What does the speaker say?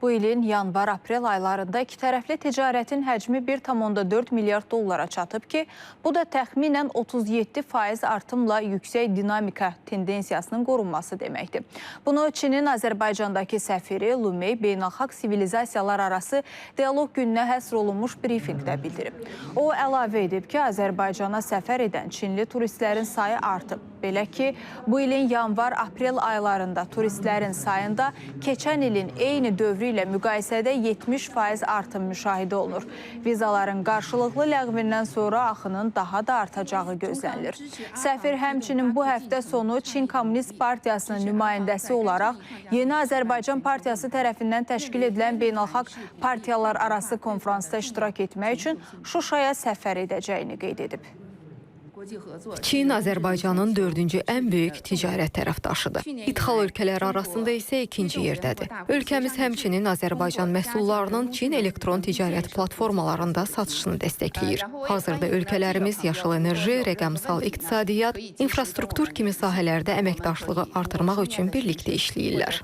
Bu ilin yanvar-aprel aylarında ikitərəfli ticarətin həcmi 1,4 milyard dollara çatıb ki, bu da təxminən 37% artımla yüksək dinamika tendensiyasının qorunması deməkdir. Bunu Çinin Azərbaycandakı səfiri Lumey beynəlxalq sivilizasiyalar arası dialoq gününə həsr olunmuş brifinqdə bildirib. O əlavə edib ki, Azərbaycana səfər edən Çinli turistlərin sayı artıb. Belə ki, bu ilin yanvar-aprel aylarında turistlərin sayında keçən ilin eyni dövrü ilə müqayisədə 70% artım müşahidə olunur. Vizaların qarşılıqlı ləğvindən sonra axının daha da artacağı gözlənilir. Səfir həmçinin bu həftə sonu Çin Komünist Partiyasının nümayəndəsi olaraq Yeni Azərbaycan Partiyası tərəfindən təşkil edilən beynəlxalq partiyalar arası konfransda iştirak etmək üçün Şuşaya səfər edəcəyini qeyd edib. Çin Azərbaycanın dördüncü ən böyük ticarət tərəfdaşıdır. İdxal ölkələri arasında isə ikinci yerdədir. Ölkəmiz həmçinin Azərbaycan məhsullarının Çin elektron ticarət platformalarında satışını dəstəkləyir. Hazırda ölkələrimiz yaşıl enerji, rəqəmsal iqtisadiyyat, infrastruktur kimi sahələrdə əməkdaşlığı artırmaq üçün birlikdə işləyirlər.